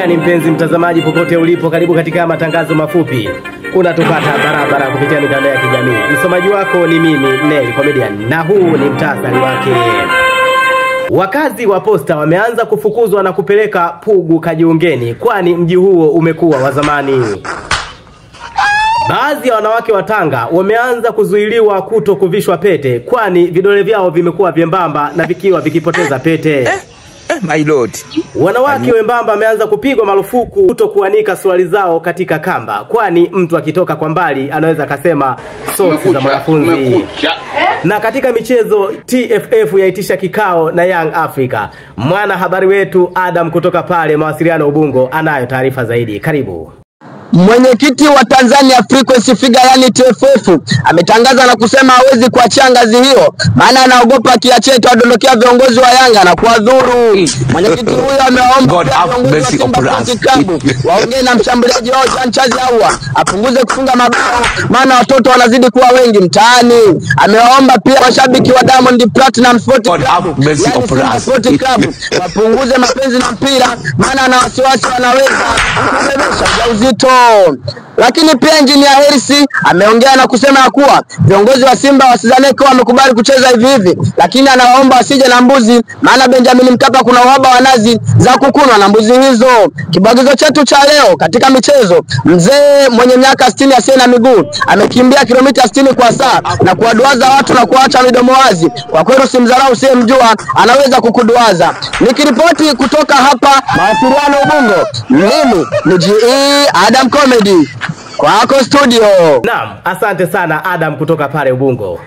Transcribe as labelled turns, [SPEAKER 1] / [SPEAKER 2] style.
[SPEAKER 1] gani mpenzi mtazamaji popote ulipo, karibu katika matangazo mafupi. Unatupata barabara kupitia mitandao ya kijamii. Msomaji wako ni mimi Nel Comedian, na huu ni mtasari wake. Wakazi wa Posta wameanza kufukuzwa na kupeleka Pugu Kajiungeni, kwani mji huo umekuwa wa zamani. Baadhi ya wanawake wa Tanga wameanza kuzuiliwa kuto kuvishwa pete, kwani vidole vyao vimekuwa vyembamba na vikiwa vikipoteza pete.
[SPEAKER 2] My lord.
[SPEAKER 1] Wanawake wembamba wameanza kupigwa marufuku kuto kuanika suruali zao katika kamba, kwani mtu akitoka kwa mbali anaweza akasema soksi za mwanafunzi. Na katika michezo, TFF yaitisha kikao na Young Africa. Mwana habari wetu Adam kutoka pale mawasiliano Ubungo anayo taarifa zaidi. Karibu.
[SPEAKER 3] Mwenyekiti wa Tanzania Frequency Figure yani TFF ametangaza na kusema hawezi kuachia ngazi hiyo, maana anaogopa akiachia itadondokea viongozi wa Yanga na kuwadhuru. Mwenyekiti huyo amewaomba viongozi wa Simba Sports Club waongee na mshambuliaji wao Jean Charles Ahoua apunguze kufunga mabao, maana watoto wanazidi kuwa wengi mtaani. Amewaomba pia mashabiki wa Diamond Platinum Sports Club, yani Simba Sports Club, wapunguze mapenzi na mpira, maana ana wasiwasi wanaweza kubebesha ujauzito. Lakini pia Engineer Hersi ameongea na kusema ya kuwa viongozi wa Simba wasizane kuwa wamekubali kucheza hivi hivi, lakini anawaomba wasije na mbuzi, maana Benjamin Mkapa kuna uhaba wa nazi za kukunwa na mbuzi hizo. Kibwagizo chetu cha leo katika michezo, mzee mwenye miaka 60 asiye na miguu amekimbia kilomita 60 kwa saa na kuwaduaza watu na kuacha midomo wazi. Kwa kweli usimdharau usiyemjua, anaweza kukuduaza. Nikiripoti kutoka hapa mawasiliano Ubungo, mimi ni GE Adam Comedy. Kwako studio.
[SPEAKER 1] Naam, asante sana Adam kutoka pale Ubungo.